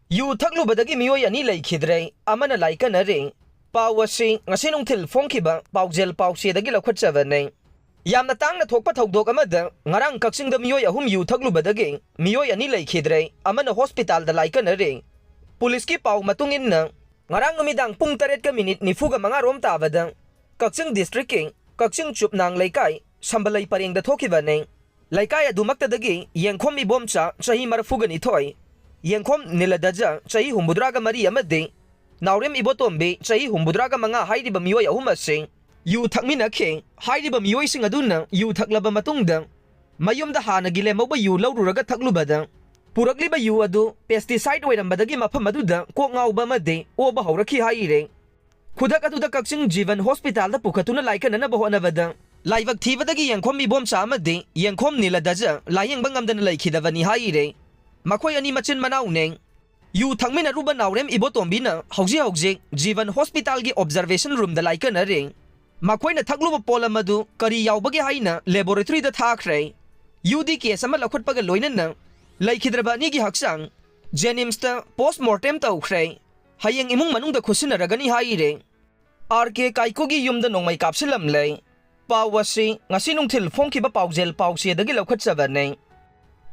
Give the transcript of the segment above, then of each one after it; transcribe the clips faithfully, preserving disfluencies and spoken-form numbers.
U ꯊꯛꯂꯨꯕꯗꯒꯤ ꯃꯤꯑꯣꯏ ꯑꯅꯤ ꯂꯩꯈꯤꯗ꯭ꯔꯦ, ꯑꯃꯅ ꯂꯥꯏꯀꯠꯅꯔꯦ꯫ ꯄꯥꯎ ꯑꯁꯤ ꯉꯁꯤ ꯅꯨꯡꯊꯤꯜ ꯐꯣꯡꯈꯤꯕ ꯄꯥꯎꯖꯦꯜ ꯄꯥꯎꯆꯦꯗꯒꯤ ꯂꯧꯈꯠꯆꯕꯅꯤ꯫ ꯌꯥꯝꯅ ꯇꯥꯡꯅ ꯊꯣꯛꯄ ꯊꯧꯗꯣꯛ ꯑꯃꯗ ꯉꯔꯥꯡ ꯀꯛꯆꯤꯡꯗ ꯃꯤꯑꯣꯏ ꯑꯍꯨꯝ ꯌꯨ ꯊꯛꯂꯨꯕꯗꯒꯤ ꯃꯤꯑꯣꯏ ꯑꯅꯤ ꯂꯩꯈꯤꯗ꯭ꯔꯦ, ꯑꯃꯅ ꯍꯣꯁꯄꯤꯇꯥꯜꯗ ꯂꯥꯏꯀꯠꯅꯔꯦ꯫ ꯄꯨꯂꯤꯁꯀꯤ ꯄꯥꯎ ꯃꯇꯨꯡ ꯏꯟꯅ, ꯉꯔꯥꯡ ꯅꯨꯃꯤꯗꯥꯡ ꯄꯨꯡ ꯇꯔꯦꯠꯀ ꯃꯤꯅꯤꯠ ꯅꯤꯐꯨꯒ ꯃꯉꯥ ꯔꯣꯝ ꯇꯥꯕꯗ ꯀꯛꯆꯤꯡ ꯗꯤꯁꯇ꯭ꯔꯤꯛꯀꯤ ꯀꯛꯆꯤꯡ ꯆꯨꯞꯅꯥꯡ ꯂꯩꯀꯥꯏ ꯁꯝꯕꯂꯩ ꯄꯔꯦꯡꯗ ꯊꯣꯛꯈꯤꯕꯅꯤ꯫ ꯂꯩꯀꯥꯏ ꯑꯗꯨꯃꯛꯇꯗꯒꯤ ꯌꯦꯡꯈꯣꯝ ꯏꯕꯣꯝꯆꯥ, ꯆꯍꯤ ꯃꯔꯐꯨꯒ ꯅꯤꯊꯣꯏ, ꯌꯦꯡꯈꯣꯝ ꯅꯤꯂꯗꯖ, ꯆꯍꯤ ꯍꯨꯝꯐꯨꯇꯔꯥꯒ ꯃꯔꯤ, ꯑꯃꯗꯤ ꯅꯥꯎꯔꯦꯝ ꯏꯕꯣꯇꯣꯝꯕꯤ, ꯆꯍꯤ ꯍꯨꯝꯐꯨꯇꯔꯥꯒ ꯃꯉꯥ ꯍꯥꯏꯔꯤꯕ ꯃꯤꯑꯣꯏ ꯑꯍꯨꯝ ꯑꯁꯤ ꯌꯨ ꯊꯛꯃꯤꯟꯅꯈꯤ꯫ ꯍꯥꯏꯔꯤꯕ ꯃꯤꯑꯣꯏꯁꯤꯡ ꯑꯗꯨꯅ ꯌꯨ ꯊꯛꯂꯕ ꯃꯇꯨꯡꯗ ꯃꯌꯨꯝꯗ ꯍꯥꯟꯅꯒꯤ ꯂꯦꯝꯍꯧꯕ ꯌꯨ ꯂꯧꯔꯨꯔꯒ ꯊꯛꯂꯨꯕꯗ, ꯄꯨꯔꯛꯂꯤꯕ ꯌꯨ ꯑꯗꯨ pesticide ꯑꯣꯏꯔꯝꯕꯗꯒꯤ ꯃꯐꯝ ꯑꯗꯨꯗ ꯀꯣꯛ ꯉꯥꯎꯕ ꯑꯃꯗꯤ ꯑꯣꯕ ꯍꯧꯔꯛꯈꯤ ꯍꯥꯏꯔꯦ꯫ ꯈꯨꯗꯛ ꯑꯗꯨꯗ ꯀꯛꯆꯤꯡ ꯖꯤꯕꯟ ꯍꯣꯁꯄꯤꯇꯥꯜꯗ ꯄꯨꯈꯠꯇꯨꯅ ꯂꯥꯏꯀꯠꯅꯅꯕ ꯍꯣꯠꯅꯕꯗ, ꯂꯥꯏꯕꯛ ꯊꯤꯕꯗꯒꯤ ꯌꯦꯡꯈꯣꯝ ꯏꯕꯣꯝꯆꯥ ꯑꯃꯗꯤ ꯌꯦꯡꯈꯣꯝ ꯅꯤꯂꯗꯖ ꯂꯥꯌꯦꯡꯕ ꯉꯝꯗꯅ ꯂꯩꯈꯤꯗꯕꯅꯤ ꯍꯥꯏꯔꯦ꯫ ꯃꯈꯣꯏ ꯑꯅꯤ ꯃꯆꯤꯟ ꯃꯅꯥꯎꯅꯦ꯫ ꯌꯨ ꯊꯛꯃꯤꯟꯅꯔꯨꯕ ꯅꯥꯎꯔꯦꯝ ꯏꯕꯣꯇꯣꯝꯕꯤꯅ ꯍꯧꯖꯤꯛ ꯍꯧꯖꯤꯛ ꯖꯤꯕꯟ ꯍꯣꯁꯄꯤꯇꯥꯜꯒꯤ observation roomꯗ ꯂꯥꯏꯀꯠꯅꯔꯦ꯫ ꯃꯈꯣꯏꯅ ꯊꯛꯂꯨꯕ ꯄꯣꯠꯂꯝ ꯑꯗꯨ ꯀꯔꯤ ꯌꯥꯎꯕꯒꯦ ꯍꯥꯏꯅ laboratoryꯗ ꯊꯥꯈ꯭ꯔꯦ꯫ ꯌꯨꯗꯤ case ꯑꯃ ꯂꯧꯈꯠꯄꯒ ꯂꯣꯏꯅꯅ ꯂꯩꯈꯤꯗ꯭ꯔꯕ ꯑꯅꯤꯒꯤ ꯍꯛꯆꯥꯡ JNIMSꯇ post mortem ꯇꯧꯈ꯭ꯔꯦ꯫ ꯍꯌꯦꯡ ꯏꯃꯨꯡ ꯃꯅꯨꯡꯗ ꯈꯨꯠꯁꯤꯟꯅꯔꯒꯅꯤ ꯍꯥꯏꯔꯦ꯫ ꯑꯥꯔ ꯀꯦ ꯀꯥꯏꯀꯨꯒꯤ ꯌꯨꯝꯗ ꯅꯣꯡꯃꯩ ꯀꯥꯞꯁꯤꯜꯂꯝꯂꯦ꯫ ꯄꯥꯎ ꯑꯁꯤ ꯉꯁꯤ ꯅꯨꯡꯊꯤꯜ ꯐꯣꯡꯈꯤꯕ ꯄꯥꯎꯖꯦꯜ ꯄꯥꯎꯆꯦꯗꯒꯤ ꯂꯧꯈꯠꯆꯕꯅꯤ꯫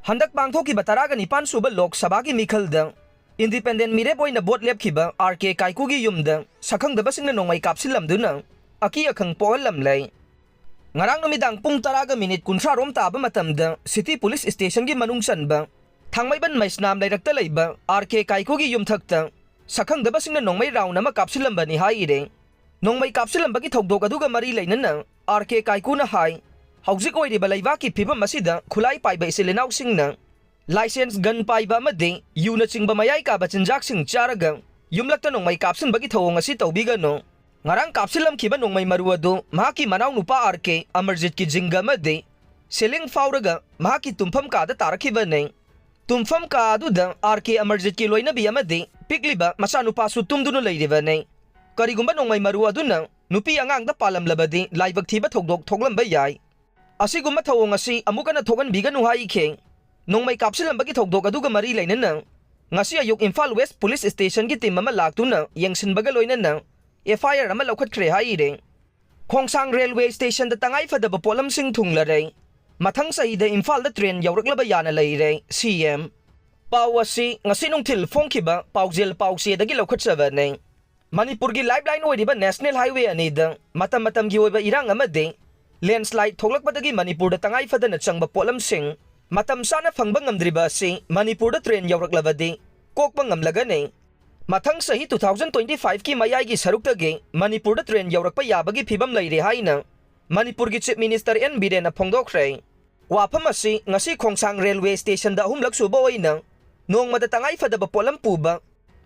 ꯍꯟꯗꯛ ꯄꯥꯡꯊꯣꯛꯈꯤꯕ ꯇꯔꯥꯒ ꯅꯤꯄꯥꯟ ꯁꯨꯕ ꯂꯣꯛ ꯁꯚꯥꯒꯤ ꯃꯤꯈꯜꯗ independent ꯃꯤꯔꯦꯞ ꯑꯣꯏꯅ ꯚꯣꯠ ꯂꯦꯞꯈꯤꯕ ꯑꯥꯔ ꯀꯦ ꯀꯥꯏꯀꯨꯒꯤ ꯌꯨꯝꯗ ꯁꯛꯈꯪꯗꯕꯁꯤꯡꯅ ꯅꯣꯡꯃꯩ ꯀꯥꯞꯁꯤꯜꯂꯝꯗꯨꯅ ꯑꯀꯤ ꯑꯈꯪ ꯄꯣꯛꯍꯜꯂꯝꯂꯦ꯫ ꯉꯔꯥꯡ ꯅꯨꯃꯤꯗꯥꯡ ꯄꯨꯡ ꯇꯔꯥꯒ ꯃꯤꯅꯤꯠ ꯀꯨꯟꯊ꯭ꯔꯥ ꯔꯣꯝ ꯇꯥꯕ ꯃꯇꯝꯗ ꯁꯤꯇꯤ ꯄꯨꯂꯤꯁ ꯁ꯭ꯇꯦꯁꯟꯒꯤ ꯃꯅꯨꯡ ꯆꯟꯕ ꯊꯥꯡꯃꯩꯕꯟ ꯃꯩꯁꯅꯥꯝ ꯂꯩꯔꯛꯇ ꯂꯩꯕ ꯑꯥꯔ ꯀꯦ ꯀꯥꯏꯀꯨꯒꯤ ꯌꯨꯝꯊꯛꯇ ꯁꯛꯈꯪꯗꯕꯁꯤꯡꯅ ꯅꯣꯡꯃꯩ ꯔꯥꯎꯟ ꯑꯃ ꯀꯥꯞꯁꯤꯜꯂꯝꯕꯅꯤ ꯍꯥꯏꯔꯦ꯫ ꯅꯣꯡꯃꯩ ꯀꯥꯞꯁꯤꯜꯂꯝꯕꯒꯤ ꯊꯧꯗꯣꯛ ꯑꯗꯨꯒ ꯃꯔꯤ ꯂꯩꯅꯅ ꯑꯥꯔ ꯀꯦ ꯀꯥꯏꯀꯨꯅ ꯍꯥꯏ, ꯍꯧꯖꯤꯛ ꯑꯣꯏꯔꯤꯕ ꯂꯩꯕꯥꯛꯀꯤ ꯐꯤꯕꯝ ꯑꯁꯤꯗ ꯈꯨꯠꯂꯥꯏ ꯄꯥꯏꯕ ꯏꯆꯤꯜ ꯏꯅꯥꯎꯁꯤꯡꯅ ꯂꯥꯏꯁꯦꯟꯁ ꯒꯟ ꯄꯥꯏꯕ ꯑꯃꯗꯤ ꯌꯨꯅꯆꯤꯡꯕ ꯃꯌꯥꯏ ꯀꯥꯕ ꯆꯤꯟꯖꯥꯛꯁꯤꯡ ꯆꯥꯔꯒ ꯌꯨꯝꯂꯛꯇ ꯅꯣꯡꯃꯩ ꯀꯥꯞꯁꯤꯟꯕꯒꯤ ꯊꯧꯑꯣꯡ ꯑꯁꯤ ꯇꯧꯕꯤꯒꯅꯨ꯫ ꯉꯔꯥꯡ ꯀꯥꯞꯁꯤꯜꯂꯝꯈꯤꯕ ꯅꯣꯡꯃꯩ ꯃꯔꯨ ꯑꯗꯨ ꯃꯍꯥꯛꯀꯤ ꯃꯅꯥꯎꯅꯨꯄꯥ ꯑꯥꯔ ꯀꯦ ꯑꯃꯔꯖꯤꯠꯀꯤ ꯖꯤꯡꯒ ꯑꯃꯗꯤ ꯁꯤꯂꯤꯡ ꯐꯥꯎꯔꯒ ꯃꯍꯥꯛꯀꯤ ꯇꯨꯝꯐꯝ ꯀꯥꯗ ꯇꯥꯔꯛꯈꯤꯕꯅꯤ꯫ ꯇꯨꯝꯐꯝ ꯀꯥ ꯑꯗꯨꯗ ꯑꯥꯔ ꯀꯦ ꯑꯃꯔꯖꯤꯠꯀꯤ ꯂꯣꯏꯅꯕꯤ ꯑꯃꯗꯤ ꯄꯤꯛꯂꯤꯕ ꯃꯆꯥꯅꯨꯄꯥꯁꯨ ꯇꯨꯝꯗꯨꯅ ꯂꯩꯔꯤꯕꯅꯤ꯫ ꯀꯔꯤꯒꯨꯝꯕ ꯅꯣꯡꯃꯩ ꯃꯔꯨ ꯑꯗꯨꯅ ꯅꯨꯄꯤ ꯑꯉꯥꯡꯗ ꯄꯥꯜꯂꯝꯂꯕꯗꯤ ꯂꯥꯏꯕꯛ ꯊꯤꯕ ꯊꯧꯗꯣꯛ ꯊꯣꯛꯂꯝꯕ ꯌꯥꯏ꯫ ꯑꯁꯤꯒꯨꯝꯕ ꯊꯧꯑꯣꯡ ꯑꯁꯤ ꯑꯃꯨꯛ ꯍꯟꯅ ꯊꯣꯛꯍꯟꯕꯤꯒꯅꯨ ꯍꯥꯏꯈꯤ꯫ ꯅꯣꯡꯃꯩ ꯀꯥꯞꯁꯤꯜꯂꯝꯕꯒꯤ ꯊꯧꯗꯣꯛ ꯑꯗꯨꯒ ꯃꯔꯤ ꯂꯩꯅꯅ ꯉꯁꯤ ꯑꯌꯨꯛ ꯏꯝꯐꯥꯜ ꯋꯦꯁ ꯄꯨꯂꯤꯁ ꯁ꯭ꯇꯦꯁꯟꯒꯤ ꯇꯤꯝ ꯑꯃ ꯂꯥꯛꯇꯨꯅ ꯌꯦꯡꯁꯤꯟꯕꯒ ꯂꯣꯏꯅꯅ ꯑꯦꯐ ꯑꯥꯏ ꯑꯥꯔ ꯑꯃ ꯂꯧꯈꯠꯈ꯭ꯔꯦ ꯍꯥꯏꯔꯦ꯫ ꯈꯣꯡꯁꯥꯡ ꯔꯦꯜꯋꯦ ꯁ꯭ꯇꯦꯁꯟꯗ ꯇꯉꯥꯏ ꯐꯗꯕ ꯄꯣꯠꯂꯝꯁꯤꯡ ꯊꯨꯡꯂꯔꯦ꯫ ꯃꯊꯪ ꯆꯍꯤꯗ ꯏꯝꯐꯥꯜꯗ ꯇ꯭ꯔꯦꯟ ꯌꯧꯔꯛꯂꯕ ꯌꯥꯅ ꯂꯩꯔꯦ, ꯁꯤ ꯑꯦꯝ꯫ ꯄꯥꯎ ꯑꯁꯤ ꯉꯁꯤ ꯅꯨꯡꯊꯤꯜ ꯐꯣꯡꯈꯤꯕ ꯄꯥꯎꯖꯦꯜ ꯄꯥꯎꯆꯦꯗꯒꯤ ꯂꯧꯈꯠꯆꯕꯅꯤ꯫ ꯃꯅꯤꯄꯨꯔꯒꯤ ꯂꯥꯏꯐꯂꯥꯏꯟ ꯑꯣꯏꯔꯤꯕ ꯅꯦꯁꯅꯦꯜ ꯍꯥꯏꯋꯦ ꯑꯅꯤꯗ ꯃꯇꯝ ꯃꯇꯝꯒꯤ ꯑꯣꯏꯕ ꯏꯔꯥꯡ ꯑꯃꯗꯤ ꯂꯦꯟꯁꯂꯥꯏꯗ ꯊꯣꯛꯂꯛꯄꯗꯒꯤ ꯃꯅꯤꯄꯨꯔꯗ ꯇꯉꯥꯏ ꯐꯗꯅ ꯆꯪꯕ ꯄꯣꯠꯂꯝꯁꯤꯡ ꯃꯇꯝ ꯆꯥꯅ ꯐꯪꯕ ꯉꯝꯗ꯭ꯔꯤꯕ ꯑꯁꯤ ꯃꯅꯤꯄꯨꯔꯗ ꯇ꯭ꯔꯦꯟ ꯌꯧꯔꯛꯂꯕꯗꯤ ꯀꯣꯛꯄ ꯉꯝꯂꯒꯅꯤ꯫ ꯃꯊꯪ ꯆꯍꯤ two thousand twenty five ꯀꯤ ꯃꯌꯥꯏꯒꯤ ꯁꯔꯨꯛꯇꯒꯤ ꯃꯅꯤꯄꯨꯔꯗ ꯇ꯭ꯔꯦꯟ ꯌꯧꯔꯛꯄ ꯌꯥꯕꯒꯤ ꯐꯤꯕꯝ ꯂꯩꯔꯦ ꯍꯥꯏꯅ ꯃꯅꯤꯄꯨꯔꯒꯤ ꯆꯤꯐ ꯃꯤꯅꯤꯁꯇꯔ ꯑꯦꯟ ꯕꯤꯔꯦꯟꯅ ꯐꯣꯡꯗꯣꯛꯈ꯭ꯔꯦ꯫ ꯋꯥꯐꯝ ꯑꯁꯤ ꯉꯁꯤ ꯈꯣꯡꯁꯥꯡ ꯔꯦꯜꯋꯦ ꯁ꯭ꯇꯦꯁꯟꯗ ꯑꯍꯨꯝꯂꯛ ꯁꯨꯕ ꯑꯣꯏꯅ ꯅꯣꯡꯃꯗ ꯇꯉꯥꯏ ꯐꯗꯕ ꯄꯣꯠꯂꯝ ꯄꯨꯕ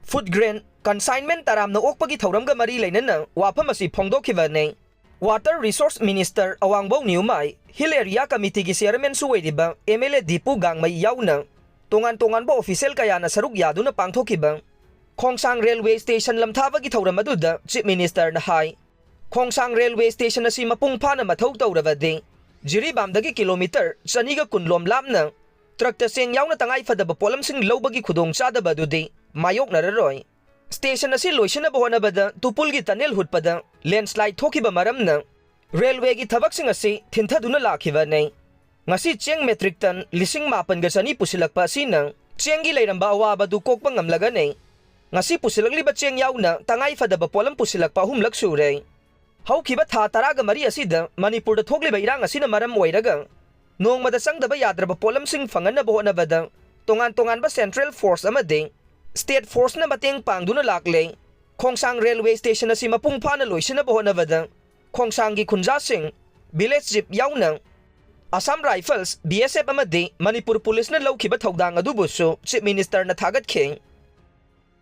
ꯐꯨꯗ ꯒ꯭ꯔꯦꯟ ꯀꯟꯁꯥꯏꯟꯃꯦꯟ ꯇꯔꯥꯝꯅ ꯑꯣꯛꯄꯒꯤ ꯊꯧꯔꯝꯒ ꯃꯔꯤ ꯂꯩꯅꯅ ꯋꯥꯐꯝ ꯑꯁꯤ ꯐꯣꯡꯗꯣꯛꯈꯤꯕꯅꯤ꯫ Water resource minister Awangbow Newmai, hill area ꯀꯃꯤꯇꯤꯒꯤ ꯆꯤꯌꯔꯃꯦꯟꯁꯨ ꯑꯣꯏꯔꯤꯕ M L A Dipu Gangmei ꯌꯥꯎꯅ ꯇꯣꯉꯥꯟ ꯇꯣꯉꯥꯟꯕ ꯑꯣꯐꯤꯁꯤꯌꯦꯜ ꯀꯌꯥꯅ ꯁꯔꯨꯛ ꯌꯥꯗꯨꯅ ꯄꯥꯡꯊꯣꯛꯈꯤꯕ ꯈꯣꯡꯁꯥꯡ ꯔꯦꯜꯋꯦ ꯁ꯭ꯇꯦꯁꯟ ꯂꯝꯊꯥꯕꯒꯤ ꯊꯧꯔꯝ ꯑꯗꯨꯗ ꯆꯤꯐ ꯃꯤꯅꯤꯁꯇꯔꯅ ꯍꯥꯏ, ꯈꯣꯡꯁꯥꯡ ꯔꯦꯜꯋꯦ ꯁ꯭ꯇꯦꯁꯟ ꯑꯁꯤ ꯃꯄꯨꯡ ꯐꯥꯅ ꯃꯊꯧ ꯇꯧꯔꯕꯗꯤ ꯖꯤꯔꯤꯕꯥꯝꯗꯒꯤ ꯀꯤꯂꯣꯃꯤꯇꯔ ꯆꯅꯤꯒ ꯀꯨꯟ ꯂꯣꯝ ꯂꯥꯞꯅ ꯇ꯭ꯔꯛꯇ ꯆꯦꯡ ꯌꯥꯎꯅ ꯇꯉꯥꯏ ꯐꯗꯕ ꯄꯣꯠꯂꯝꯁꯤꯡ ꯂꯧꯕꯒꯤ ꯈꯨꯗꯣꯡꯆꯥꯗꯕ ꯑꯗꯨꯗꯤ ꯃꯥꯌꯣꯛꯅꯔꯔꯣꯏ꯫ ꯁ꯭ꯇꯦꯁꯟ ꯑꯁꯤ ꯂꯣꯏꯁꯤꯟꯅꯕ ꯍꯣꯠꯅꯕꯗ ꯇꯨꯄꯨꯜꯒꯤ ꯇꯅꯦꯜ ꯍꯨꯠꯄꯗ ꯂꯦꯟꯁꯂꯥꯏꯗ ꯊꯣꯛꯈꯤꯕ ꯃꯔꯝꯅ ꯔꯦꯜꯋꯦꯒꯤ ꯊꯕꯛꯁꯤꯡ ꯑꯁꯤ ꯊꯤꯟꯊꯗꯨꯅ ꯂꯥꯛꯈꯤꯕꯅꯤ꯫ ꯉꯁꯤ ꯆꯦꯡ ꯃꯦꯇ꯭ꯔꯤꯛ ꯇꯟ ꯂꯤꯁꯤꯡ ꯃꯥꯄꯟꯒ ꯆꯅꯤ ꯄꯨꯁꯤꯜꯂꯛꯄ ꯑꯁꯤꯅ ꯆꯦꯡꯒꯤ ꯂꯩꯔꯝꯕ ꯑꯋꯥꯕꯗꯨ ꯀꯣꯛꯄ ꯉꯝꯂꯒꯅꯤ꯫ ꯉꯁꯤ ꯄꯨꯁꯤꯜꯂꯛꯂꯤꯕ ꯆꯦꯡ ꯌꯥꯎꯅ ꯇꯉꯥꯏ ꯐꯗꯕ ꯄꯣꯠꯂꯝ ꯄꯨꯁꯤꯜꯂꯛꯄ ꯑꯍꯨꯝꯂꯛ ꯁꯨꯔꯦ꯫ ꯍꯧꯈꯤꯕ ꯊꯥ ꯇꯔꯥꯒ ꯃꯔꯤ ꯑꯁꯤꯗ ꯃꯅꯤꯄꯨꯔꯗ ꯊꯣꯛꯂꯤꯕ ꯏꯔꯥꯡ ꯑꯁꯤꯅ ꯃꯔꯝ ꯑꯣꯏꯔꯒ ꯅꯣꯡꯃꯗ ꯆꯪꯗꯕ ꯌꯥꯗ꯭ꯔꯕ ꯄꯣꯠꯂꯝꯁꯤꯡ ꯐꯪꯍꯟꯅꯕ ꯍꯣꯠꯅꯕꯗ ꯇꯣꯉꯥꯟ ꯇꯣꯉꯥꯟꯕ ꯁꯦꯟꯇ꯭ꯔꯦꯜ ꯐꯣꯔꯁ ꯑꯃꯗꯤ ꯁ꯭ꯇꯦꯠ ꯐꯣꯔꯁꯅ ꯃꯇꯦꯡ ꯄꯥꯡꯗꯨꯅ ꯂꯥꯛꯂꯦ꯫ ꯈꯣꯡꯁꯥꯡ ꯔꯦꯜꯋꯦ ꯁ꯭ꯇꯦꯁꯟ ꯑꯁꯤ ꯃꯄꯨꯡ ꯐꯥꯅ ꯂꯣꯏꯁꯤꯟꯅꯕ ꯍꯣꯠꯅꯕꯗ ꯈꯣꯡꯁꯥꯡꯒꯤ ꯈꯨꯟꯖꯥꯁꯤꯡ, ꯚꯤꯂꯦꯖ ꯆꯤꯐ ꯌꯥꯎꯅ ꯑꯁꯥꯝ ꯔꯥꯏꯐꯜꯁ, ꯕꯤ ꯑꯦꯁ ꯑꯦꯐ ꯑꯃꯗꯤ ꯃꯅꯤꯄꯨꯔ ꯄꯨꯂꯤꯁꯅ ꯂꯧꯈꯤꯕ ꯊꯧꯗꯥꯡ ꯑꯗꯨꯕꯨꯁꯨ ꯆꯤꯐ ꯃꯤꯅꯤꯁꯇꯔꯅ ꯊꯥꯒꯠꯈꯤ꯫